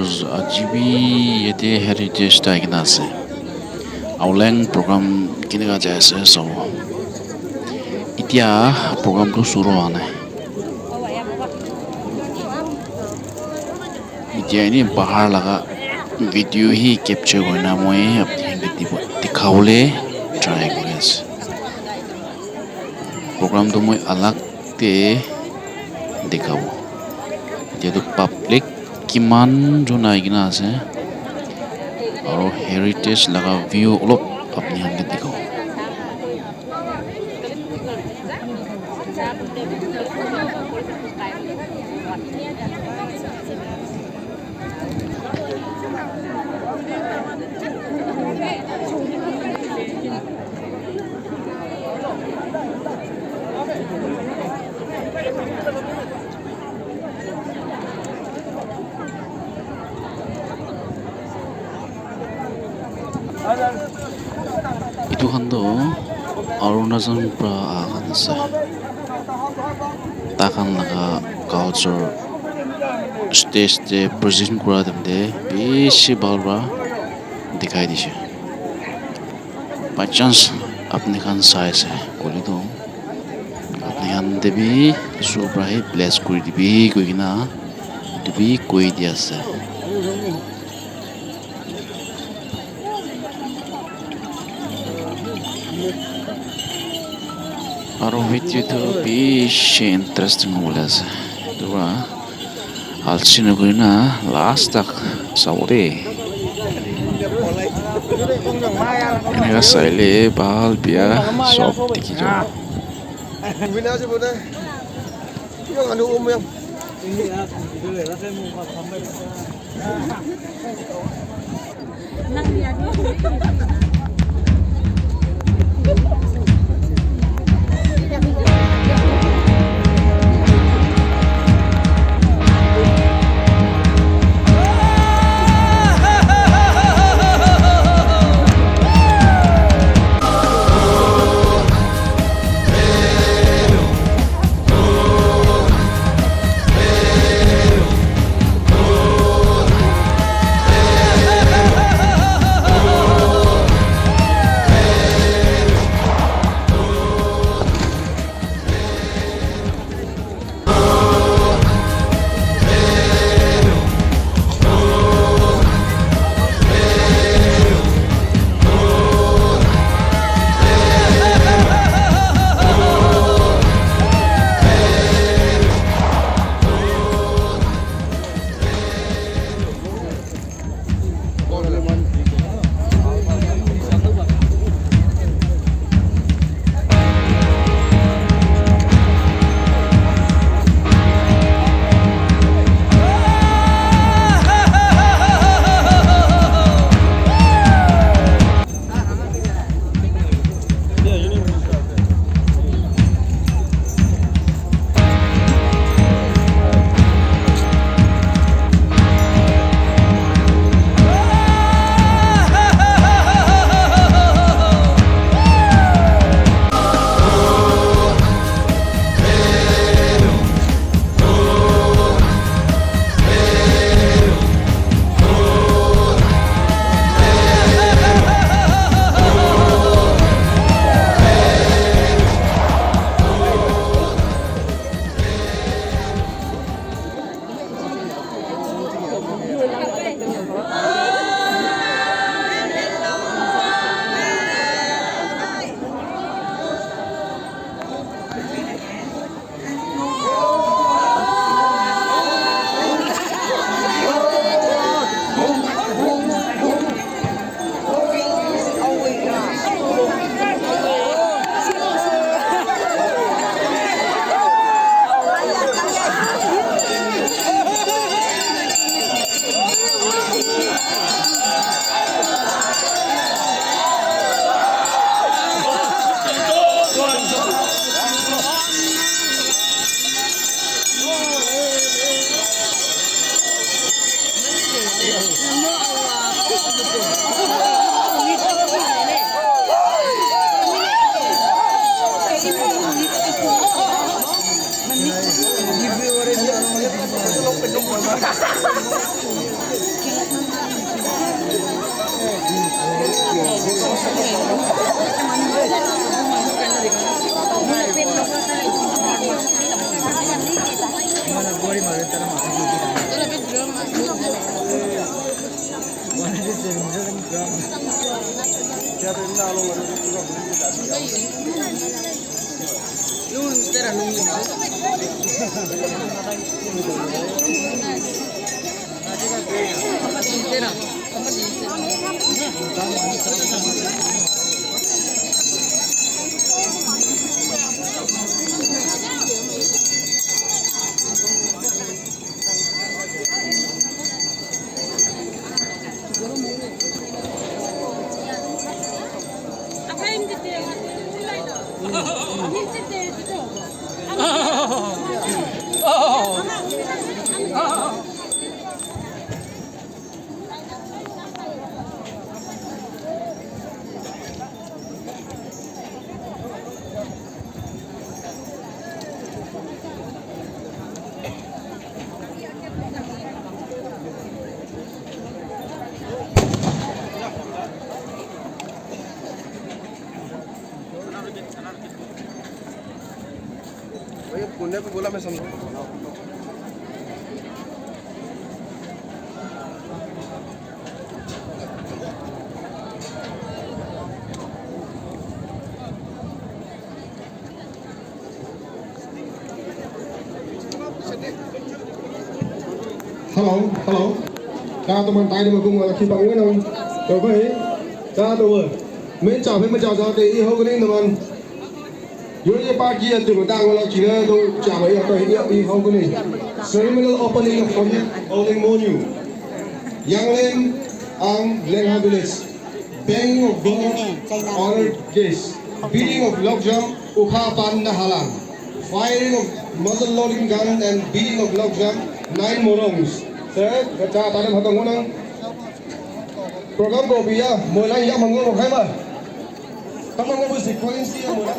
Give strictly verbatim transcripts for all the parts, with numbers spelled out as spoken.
Aji bi yate heritage tai kena ase. Aoleng program kenika jai ase sabo. Etia program tu suru howa nai. Etia eni bahar laga video hi capture kurina moi apni khan ke dibo, dikhawole try kuri ase. Program tu moi alag te dikhabo. Etia tu public kiman jon ahi kena ase, aro heritage laga view olop apni khan ke dikhabo. Etu khan toh Arunachal pra aha khan ase. Tai khan laga culture stage te present kura time te bishi bhal pra dikhai dise. By chance apni khan sai ase koile toh apni khan te bi Isor pra hi bless kuri dibi koi kena etu bi koi di ase. Aro video tu bishi interesting hobole ase. Etu pra alsi nakurina last tak sabo de. Eneka saile bhal bia sob dikhi jabo. भैया, पुण्य को बोला मैं समझा। Hello, hello. Ka to man tai ma gung wala ki bang wenong. To bai. Ka to wa. Men cha men cha cha te i ho gani na man. Yo ye pa ki ya tu da wala ki na do cha ba ya to i ho gani. Ceremonial opening of Konya Holding Monu. Yanglen Ang Lengha Village. Banging of gong, honored guests. Beating of logjam, ukha pan na halang. Firing of muzzle loading gun and beating of logjam, nine morongs. Sir, cha tare bhatang ngonang. Program ko biya, moilang ya mango mo khai ma. Tamang mo si ko insi ya moilang.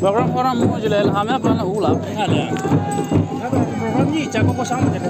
Program program mo jule hamya pana ula. Ada. Program ni jago ko sama de.